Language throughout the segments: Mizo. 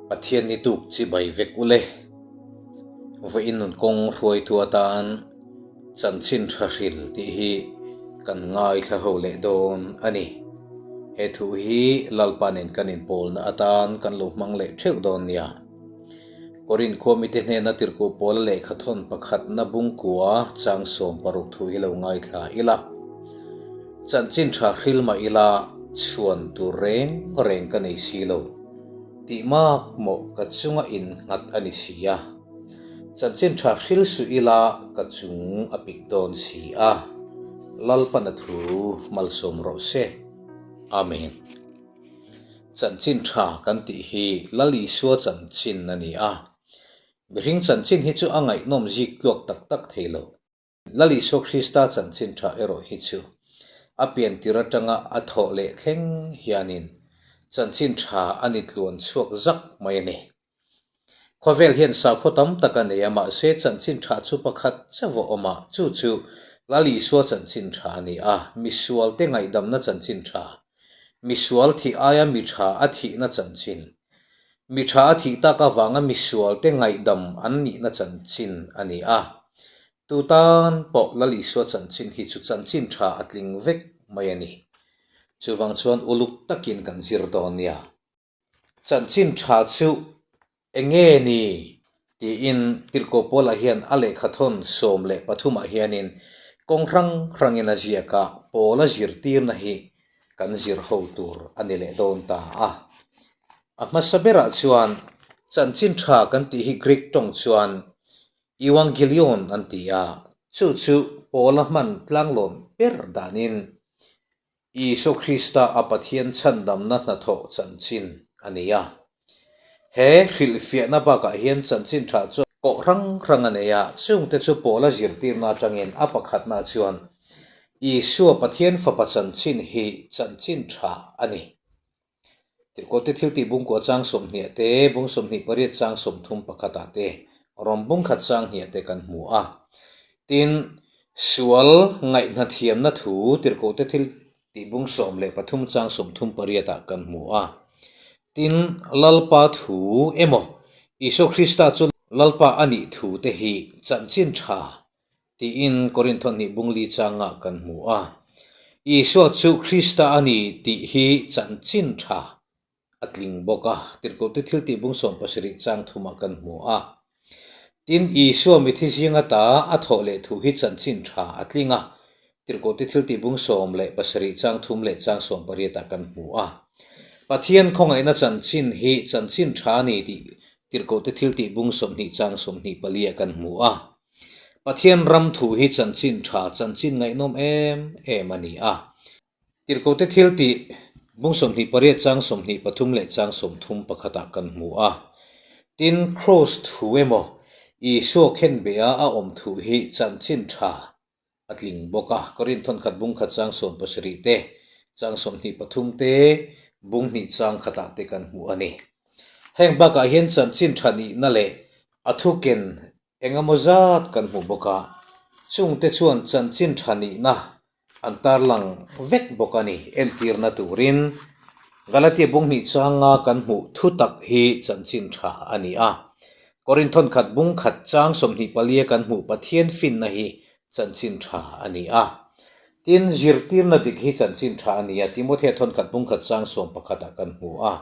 Pathian ni tuk chibai vek u le. Vawiin nun kawng hruaitu atan chanchin tha hril tih hi kan ngaithla ho leh dawn a ni. He thu hi Lalpa nen kan inpawlna atan kan lo hmang leh theuh dawn nia. Korin khua mite hnena tirhkuh pawla lehkha thawn pakhatna bungkua chang 60 thu hi lo ngaithla ila. Chanchin tha hril mah ila chhuan tur reng reng ka nei si lo. Tih mak mawh ka chunga innghat a ni si a. Chanchin tha hril suh ila ka chung a pik dawn si a. Lalpana thu malsawm rawh se. Amen. Chanchin tha kan tih hi Lal Isua chanchin a ni a. Mihring chanchin hi chu a ngaihnawm zik tluak tak tak thei lo. Lal Isua Krista chanchin tha erawh hi chu a pian tir atanga a thawh leh thleng hianin chanchin tha a ni tluan chhuak zak mai a ni. Khawvel hian sakhaw tam tak a nei a, mahse chanchin tha chu pakhat chauh a awm a, chu chu Lal Isua chanchin tha a ni a, misualte ngaihdamna chanchin tha, misual thih aia mi tha a thihna chanchin, mi tha a thih tak avanga misualte ngaihdam an nihna chanchin a ni a. Tu tan pawh Lal Isua chanchin hi chu chanchin tha a tling vek mai a ni. Chuvang chuan uluk takin kan zir dawn nia. Chanchin tha chu eng nge ni? tiin Tirhkoh Paula hian a lehkha thawn 13 ah hianin kawng hrang hrangin a ziak a, Paula zirtirna hi kan zir ho tur a ni leh dawn ta a. A hmasa berah chuan chanchin tha kan tih hi Greek tawng chuan Euangelion an ti a, chu chu Paula hman tlanglawn ber danin Isua Krista a Pathian chhandamna hnathawh chanchin a ni a. He hrilhfiahna bakah hian chanchin tha chu kawh hrang hrang a nei a, chungte chu Paula zirtirna atangin a pakhatna chuan Isua Pathian Fapa chanchin hi chanchin tha a ni. Tirhkohte thiltih bungkua chang 20 te, bung 28 chang 31 ah te, rawng bung khat chang hniah te kan hmu a. Tin, sual ngaihna thiamna thu Tirhkohte thiltih bung 13 chang 38 ah kan hmu a. Tin, Lalpa thu emaw, Isua Krista chu Lalpa a nih thu te hi chanchin tha tiin Korinth hnih bung li changah kan hmu a. Isua chu Krista a ni tih hi chanchin tha a tling bawk a, Tirhkohte thiltih bung 70 chang thumah kan hmu a. Tin, Isua mithi zinga ta a thawh leh thu hi chanchin tha a tling a, Tirhkohte thiltih bung 17 chang thum leh chang 18 ah kan hmu a. Pathian khawngaihna chanchin hi chanchin tha a ni tih Tirhkohte thiltih bung 20 chang 24 ah kan hmu a. Pathian ram thu hi chanchin tha, chanchin ngaihnawm em em a ni a. Tirhkohte thil tih bung 28 chang 23 leh chang 31 ah kan hmu a. Tin, Kraws thu emaw Isua khenbeha a awm thu hi chanchin tha a tling bawk a. Korinth thawnkhat bung khat chang 70 te, chang 23 te, bung hnih chang khatah te kan hmu a ni. Heng bakah hian chanchin tha nihna leh a thuken Engemaw zat kan hmu bawk a, chungte chuan chanchin tha nihna an tarlang vek bawk a ni. Entirna turin Galatia bung hnih changa kan hmuh thu tak hi chanchin tha a ni a. Korinth thawnkhat bung khat chang 24 kan hmuh Pathian finna hi chanchin tha a ni a. Tin, zirtirna dik hi chanchin tha a ni a, Timothea thawnkhat bung khat chang 11 ah kan hmu a.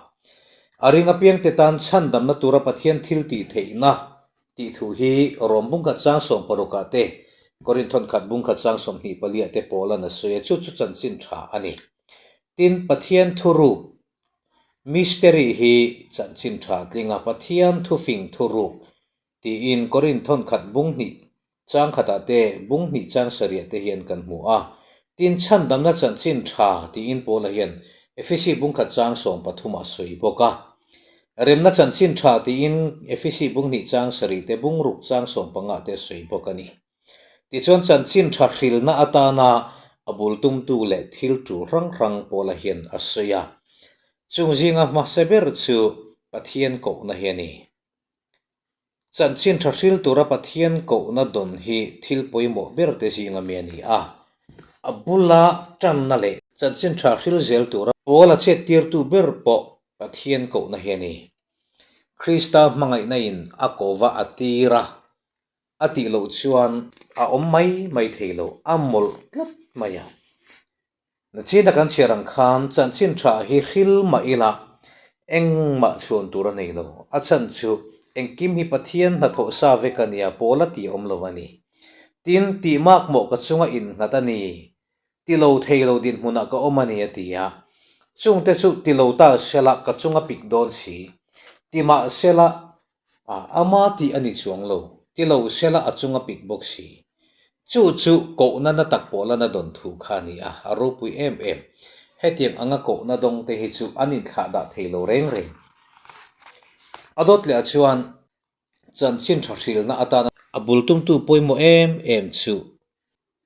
A ring apiangte tan chhandamna tura Pathian thil tih theihna Tih thu hi Rom bungkhat chang 60 ah te, Korinth thawnkhat bungkhat chang 24 ah te Paula'n a sawi a, chu chu chanchin tha a ni. Tin, Pathian thuruk, mystery, hi chanchin tha tling a, Pathian thufing thuruk tiin Korinth thawnkhat bung hnih chang khatah te, bung hnih chang sarih te hian kan hmu a. Tin, chhandamna chanchin tha tiin Paula hian Efesi bungkhat chang 13 ah a sawi bawk a. Remna chanchin tha tiin Efesi bung hnih chang sarih te, bung ruk chang 15 te a sawi bawk a ni. Tichuan chanchin tha hrilna atana a bul tumtu leh thil tul hrang hrang Paula hian a sawi a. Chung zinga hmasa ber chu Pathian kohna hi a ni. Chanchin tha hril tura Pathian kohna dawn hi thil pawimawh ber te zinga mi a ni a. A bula tanna leh chanchin tha hril zel tura Paula chet tirtu ber pawh Pathian kohna hi a ni. Krista hmangaihna in a kova a tir a, a tih loh chuan a awm mai mai thei lo, a mawlh tlat mai a. Nachina kan chhiar ang khan chanchin tha hi hril mah ila engmah chhuan tur a nei lo. A chhan chu engkim hi Pathian hnathawh sa vek a nia, pawl a tih awm lo a ni. Tin, tih makmawh ka chunga innghat a ni. Ti lo thei lo dinhmunah ka awm a ni a ti a. Chungte chu ti lo ta sela ka chunga pik dawn si. Ti mah sela A, ama tih a ni chuang lo, ti lo sela a chung a pik bawk si. Chu chu kohna na tak pawh la na dawn thu kha a ni a, a ropui em em. Hetiang anga kohna dawng te hi chu an inthlah dah thei lo reng reng. A dawt leh ah chuan chanchin tha hrilna atana a bul tumtu pawimawh em em chu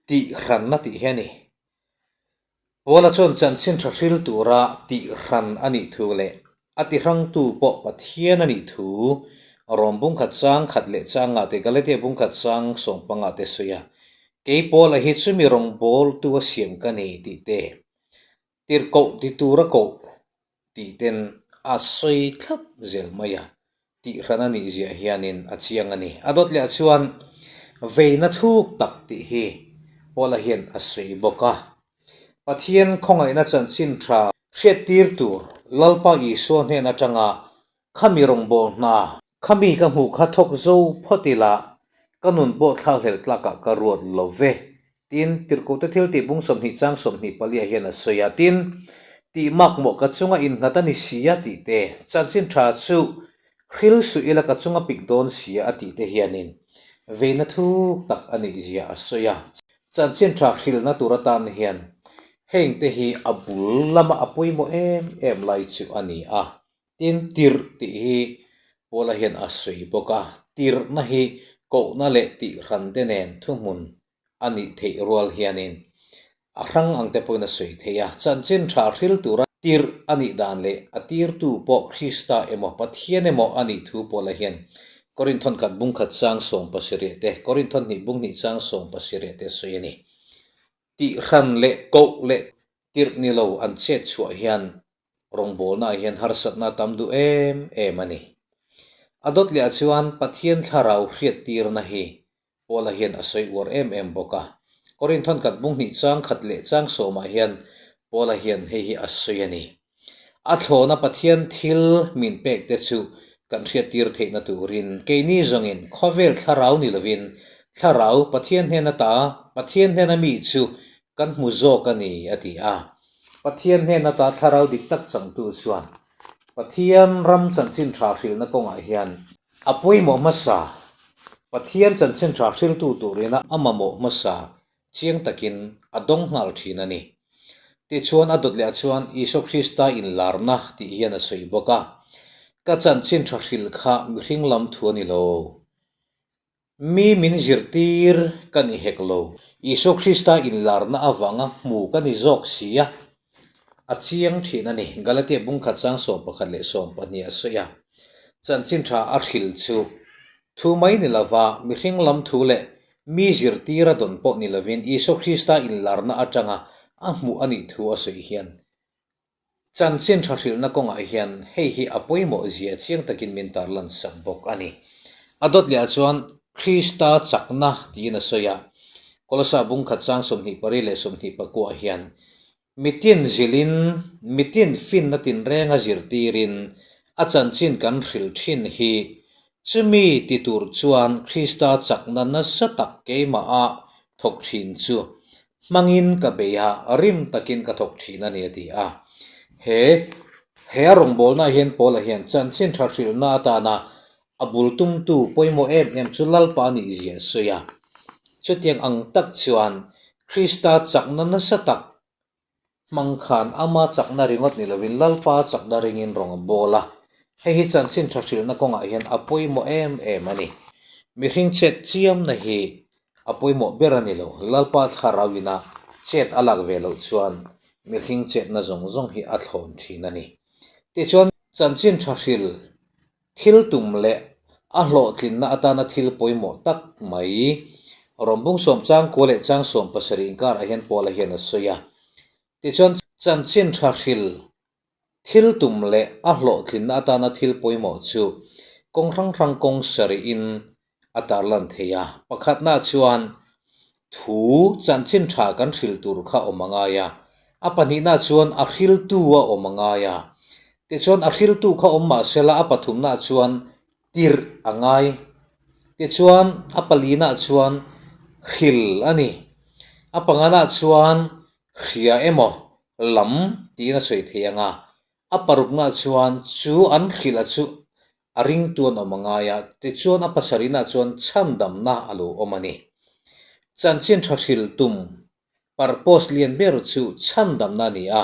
tih hranna tih hi a ni. Paula chuan chanchin tha hril tura tih hran a nih thu leh a ti hrangtu pawh Pathian a nih thu Rom bungkhat chang khat leh changa te Galatia bungkhat chang sawmpanga te sawi a, Kei Paula hi chumi rawngbawltu a siam ka ni tih te, tirhkoh ti tura koh tih ten a sawi thlap zel mai a, tih hran a nih ziah hianin a chiang a ni. A dawt leh ah chuan veina thuk tak tih hi Paula hian a sawi bawk a. Pathian khawngaihna chanchin tha hriattir tur Lalpa Isua hnen atanga Khami rawngbâwl hna, khami ka hmuh kha thawk zo phawt ila, ka nun pawh thlakhlelh tlakah ka ruat lo ve, tiin Tirhkohte thil tih bung 20 chang 24 hian a sawi a. Tin, tih makmawh ka chunga innghat a ni si a tih te, chanchin tha chu hril suh ila ka chunga pik dawn si a tih te hianin veina thuk tak a nih zia a sawi a. Chanchin tha hrilna tur atan hian hengte hi a bul lama a pawimawh em em lai chu a ni a. Tin, tirh tih hi Paula hian a sawi bawk a, tirhna hi kohna leh tih hran te nen thuhmun a nih theih rual hianin a hrang ang te pawhin a sawi thei a. Chanchin tha hril tura tirh a nih dan leh a tirtu pawh Krista emaw Pathian emaw a nih thu Paula hian Korinthon khat bung khat chang 17 te, Korinthon hnih bung hnih chang 17 te a sawi a ni. Tih hran leh koh leh tirh ni lo an chet chhuah hian Rawngbawlnaah hian harsatna a tam duh em em a ni. A dawt lehah chuan Pathian thlarau hriattirna hi Paula hian a sawi uar em em bawk a. Korinthon khat bung hnih chang khat leh chang sawmah hian Paula hian hei hi a sawi a ni. A thlawna Pathian thil min pek te chu kan hriattir theihna turin keini zawngin khawvel thlarau ni lovin thlarau Pathian hnen ata Pathian hnena mi chu kan hmu zawk a ni a ti a. Pathian hnen ata thlarau dik tak changtu chuan Pathian ram chanchin tha hrilhna kawngah hian a pawimawh hmasa, Pathian chanchin tha hriltu turin a mamawh hmasa chiang takin a dawng nghal thin a ni. Tichuan a dawt leh chuan Isua Krista inlarna tih hian a sawi bawk a, Ka chanchin tha hrilh kha mihring lam thu a ni lo. Mi min zirtir ka ni hek lo. Isua Krista inlarna avanga hmu ka ni zawk si a, a chiang thin a ni. Galatia bungkhat chang 11 leh 12 a sawi a. Chanchin tha a hril chu thu mai ni lova mihring lam thu leh mi zirtir a dawn pawh ni lovin Isua Krista inlarna atanga a hmuh a nih thu a sawi hian Chanchin tha hrilhna kawngah hian hei hi a pawimawh zia chiang takin min tarlan sak bawk a ni. A dawt lehah chuan Krista chakna tiin a sawi a, Kolosa bungkhat chang 24 leh 24 hian mitin zilhin, mitin finna tinrenga zirtirin a chanchin kan hrilh thin hi Chumi ti tur chuan Krista chakna nasa tak keimahah thawk thin chu hmangin ka bei a, rim takin ka thawk thin a ni a ti a. He he a rawngbawlna hian Paula hian chanchin tha hrilhna atana a bul tumtu pawimawh em em chu Lalpa a nih zia a sawi a. Chutiang ang tak chuan Krista chakna nasa tak Hmang khan ama chakna ringawt ni lovin Lalpa chakna ringin rawng a bawl a, hei hi chanchin tha hrilhna kawngah hian a pawimawh em em a ni. Mihring chet chiamna hi a pawimawh ber a ni lo, Lalpa thlarau ina chet a lak ve loh chuan mihring chetna zawng zawng hi a thlawn thin a ni. Tichuan, chanchin tha hril Thil tum leh a hlawhtlinna atana thil pawimawh tak mai Rawm bung sawm chang kua leh chang 17 inkarah hian Paula hian a sawi a. Tichuan, chanchin tha hril thil tum leh a hlawhtlinna atana thil pawimawh chu. Kawng hrang hrang kawng sarihin a tarlan thei a. Pakhatna chuan thu chanchin tha kan hril tur kha awm a ngai a, a pahnihna chuan a hriltu a awm a ngai a. Tichuan a hriltu kha awm mah sela a pathumna chuan tirh a ngai. Tichuan a palina chuan hril a ni. A pangana chuan hria emaw lam tiin a sawi thei ang a. A parukna chuan chu an hrilh a chu a ringtu an awm a ngai a, tichuan a pasarihna chuan chhandamna a lo awm a ni. Chanchin tha hril tum purpose lian ber chu chhandamna a ni a,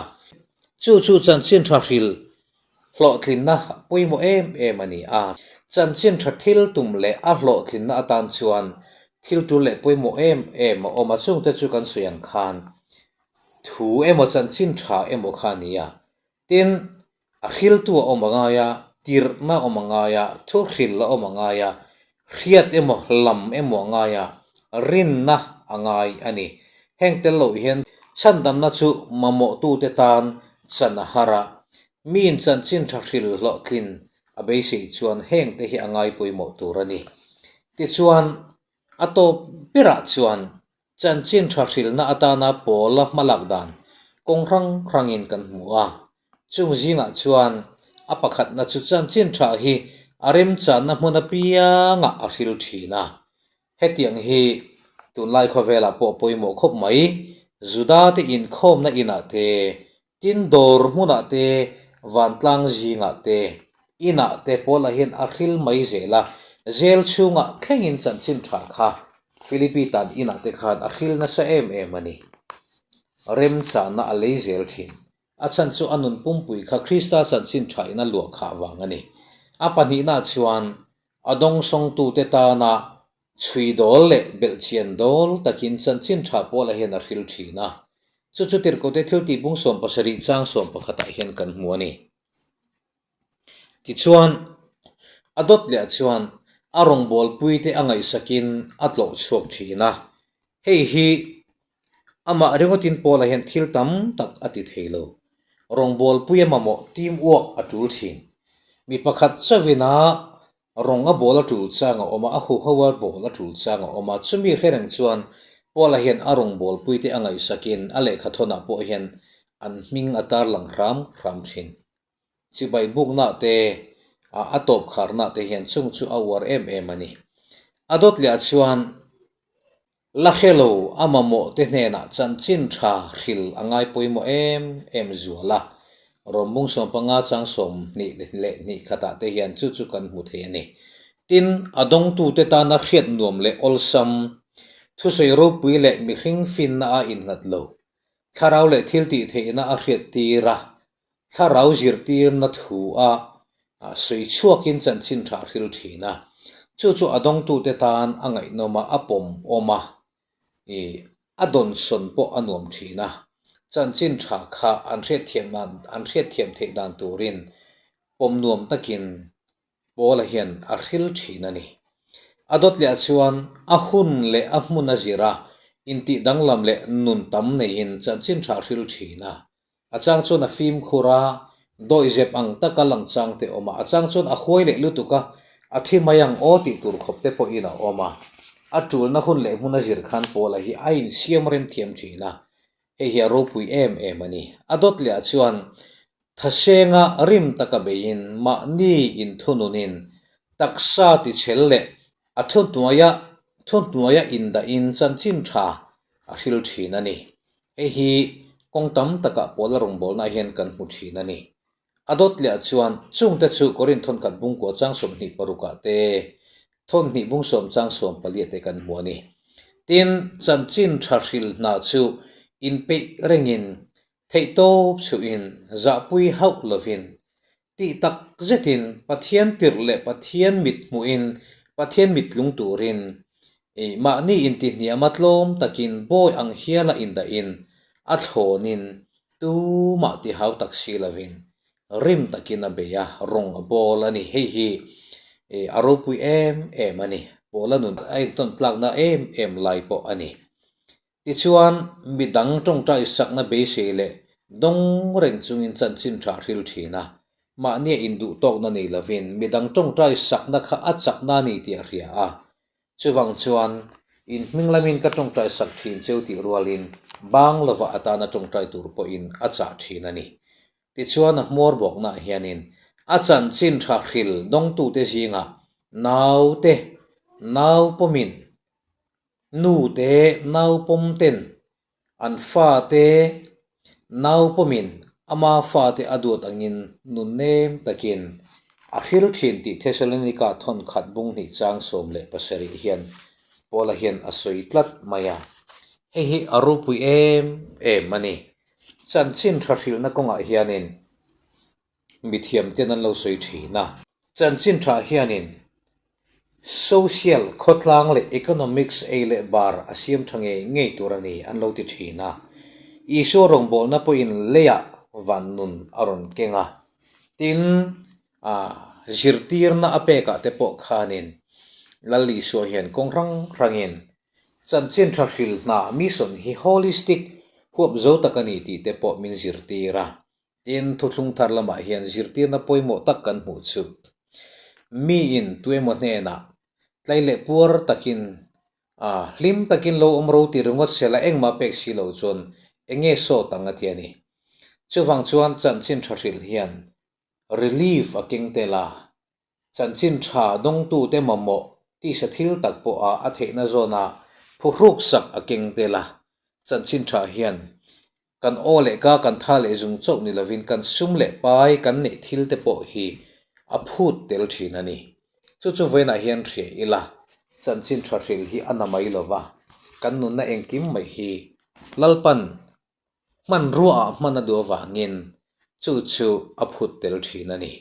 chu chu chanchin tha hril hlawhtlinna pawimawh em em a ni a. Chanchin tha thil tum leh a hlawhtlinna atan chuan thil tul leh pawimawh em em a awm a, chungte chu kan sawi ang khan thu emaw chanchin tha emaw kha a ni a. Tin, a hriltu a awm a ngai a, tirhna a awm a ngai a, thuhril a awm a ngai a, hriat emaw lam emaw a ngai a, rinna a ngai a ni. Heng tel loh hian chhandamna chu mamawhtute tan chan a har a, miin chanchin tha hril hlawhtlin a beisei chuan hengte hi a ngai pawimawh tur a ni. Tichuan, a tawp berah chuan Chanchin tha hrilhna atana pawla hmalak dan kawng hrang hrangin kan hmu a. Chung zingah chuan a pakhatna chu chanchin tha hi a remchanna hmun apiangah a hril thin a. Hetiang hi tunlai khawvelah pawh pawimawh khawp mai. Juda te inkhawmna inah te Tin, dawr hmunah te, vantlang zingah te, inah te Paula hian a hril mai zel a, zel chhungah thlengin chanchin tha kha Philippi tan inah te khan a hril nasa em em a ni. Remchahna a lei zel thin. A chhan chu a nun pumpui kha Krista chanchin tha in a luah khah vang a ni. A pahnihna chuan a dawngsawngtute tana Chhui dawl leh belhchian dawl takin chanchin tha Paula hian a hril thin a. Chu chu Tirhkote thil tih bung 70 chang 11 ah hian kan hmu a ni. Tichuan, a dawt leh chuan a rawngbawlpuite a ngaihsakin a tlawh chhuak thin a. Hei hi amah ringawtin Paula hian thil tam tak a ti thei lo. Rawngbawlpui a mamawh team work a tul thin. Mi pakhat chauhin a Rawng a bawl a tul chang a awm a, a huho a bawl a tul chang a awm a. Chumi hre reng chuan Paula hian a rawngbawlpuite a ngaihsakin a lehkhathawnah pawh hian an hming a tarlang hram hram thin. Chibai bukna te, a tawp kharna te hian chung chu a uar em em a ni. A dawt leh ah chuan La hre lo, a mamawh te hnenah chanchin tha hril a ngai pawimawh em em zual a. Rawmbung 15 chang 22 khatah te hian chu chu kan hmu thei a ni. Tin, a dawngtute tana hriat nuam leh awlsam, thusawi ropui leh mihring finna a innghat lo, thlarau leh thiltih theihna a hriat tir a, Thlarau zirtirna thu a sawi chhuakin chanchin tha hril thin a, chu chu a dawngtute tan a ngaihnawm a, a pawm awm a, ih a dawnsawn pawh a nuam thin a. Chanchin tha kha an hriatthiam an hriatthiam theih dan turin pawm nuam takin Paula hian a hril thin a ni. A dawt leh chuan a hun leh a hmun a zir a, intih danglam leh nun tam neiin chanchin tha hril thin a. A chang chuan a fimkhur a, dawihzep ang taka lang chang te awm a, a chang chuan a huai leh lutuk a, a thi mai ang aw tih tur khawp te pawhin a awm a. A tulna hun leh hmun a zir khan Paula hi a insiam rem thiam thin a, hei hi a ropui em em a ni. A dawt leh ah chuan thasenga rim taka beiin mahni inthununin taksa tichhel leh a thuhnuaia thuhnuaia indahin chanchin tha a hril thin a ni. Hei hi kawng tam takah Paula rawngbawlnaah hian kan hmu thin a ni. A dawt leh chuan chungte chu Korinth thawnkhat bungkua chang 26 ah te, thawnhnih bung sawm chang 14 ah te kan hmu a ni. Tin, chanchin tha hril hna chu inpeih rengin, theihtawp chhuhin, zahpui hauh lovin, Tih tak zetin Pathian tirh leh Pathian mit hmuhin Pathian mit tlung turin i mahni intihniama tlawm takin bawi ang hiala indahin a thlawnin tumah ti hau tak si lovin rim takin a bei a, rawng a bawl a ni. Hei hi i a ropui em em a ni. Pawla nun a intawn tlakna em em lai pawh a ni. Tichuan, mi dang tawngtai sakna beisei leh dawng reng chungin chanchin tha hril thin a. Mahnia induhtawkna nei lovin midang tawngtai sakna kha a chakna a ni tih a hria a. Chuvang chuan, in hming lamin ka tawngtai sak thin cheu tih rualin bang lova atana tawngtai tur pawhin a chah thin a ni. Tichuan a hmuar bawknaah hianin a chanchin tha hril dawngtute zingah naute nau pawmin nute nau pawm ten An fate nau pawmin ama fate a duat angin nun nem takin a hril thin tih Thesalonika thawn khat bung hnih chang 17 hian Paula hian a sawi tlat mai a. Hei hi a ropui em em a ni. Chanchin tha hrilhna kawngah hianin mithiamten an lo sawi thin a. Chanchin tha hianin Social, khawtlang leh economics ei leh bar a siam tha ngei ngei tur a ni an lo ti thin a. Isua rawngbawlna pawhin leiah van nun a rawn keng a. Tin, zirtirna a pekah te pawh khanin Lal Isua hian kawng hrang hrangin chanchin tha hril hna mission hi holistic huap zo tak a ni tih te pawh min zirtir a. Tin, thuthlung thar lamah hian zirtirna pawimawh tak kan hmuh chu. Miin tuemaw hnenah tlai leh puar takin a hlim takin lo awm ro ti ringawt sela engmah pek si lo chuan eng nge sawt ang a ti a ni. Chuvang chuan chanchin tha hrilh hian relief a keng tel a, Chanchin tha dawngtute mamawh tisa thil tak pawha a theihna zawna phuhruk sak a keng tel a. Chanchin tha hian kan aw leh ka kan tha leh zung chauh ni lovin kan sum leh pai kan neih thil te pawh hi a phut tel thin a ni. Chu chu vawiinah hian hria ila chanchin tha hril hi a na mai lova, kan nunna engkim mai hi Lalpan Hmanruaah hman a duh avangin chu chu a phut tel thin a ni.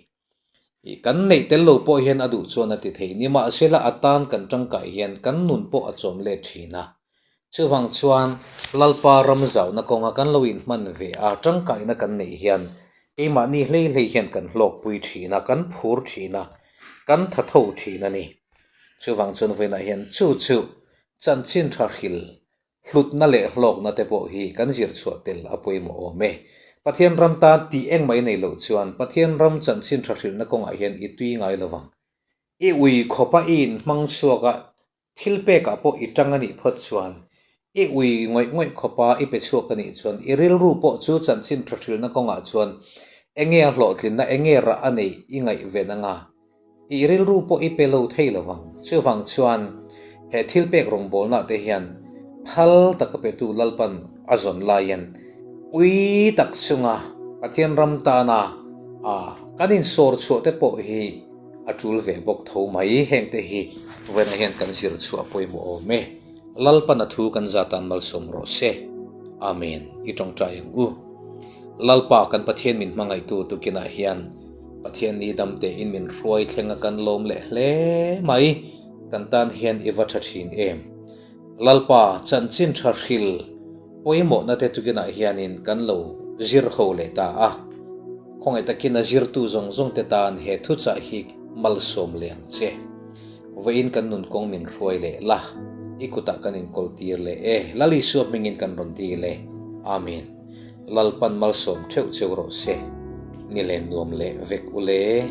I kan neih tel lo pawh hian a duh chuan a ti thei. Nimahsela a tan kan tangkai hian kan nun pawh a chawm let thin a. Chuvang chuan Lalpa ram zauhna kawnga kan lo inhman ve a, tangkaina kan neih hian keimahni hlei hlei hian kan hlawkpui thin a, kan phur thin a, kan tha tho thin a ni. Chuvang chuan vawiinah hian chu chu chanchin tha hril Hlutna leh hlawkna te pawh hi kan zir chhuah tel a pawimawh awm e. Pathian ram tan tih engmah i nei loh chuan Pathian ram chanchin tha hrilhna kawngah hian i tui ngai lo vang. I ui khawpa i inhmang chhuak a, thil pekah pawh i tang a nih phawt chuan, i ui ngawih ngawih khawpa i pe chhuak a nih chuan i rilru pawh chu chanchin tha hrilhna kawngah chuan enge a hlawhtlinna, enge rah a neih i ngaihven anga. I rilru pawh i pe lo thei lo vang. Chuvang chuan he thil pek rawngbawlnah te hian phal taka petu Lalpan a zawn laiin ui tak chunga Pathian ram tana kan insawr chhuah te pawh hi a tul ve bawk tho mai. Heng te hi vawiinah hian kan zir chhuah pawimawh awm e. Lalpan a thu kan zatan malsawm rawh se. Amen. I tawngtai ang u. Lalpa kan Pathian min hmangaihtu tukinah hian Pathian ni dam tein min hruai thleng a kan lawm leh hle mai, kan tan hian i va tha thin em. Lalpa chanchin tha hril pawimawhna te tukinah hianin kan lo zir ho leh ta a, khawngaih takin a zirtu zawng zawng te tan he thuchah hi malsawm leh ang che. Vawiin kan nun kawng min hruai leh la, i kutah kan inkawl tir leh e, Lal Isua hmingin kan rawn dil e. Amen. Lalpan malsawm theuh cheu rawh se. Ni len nuam leh vek u le.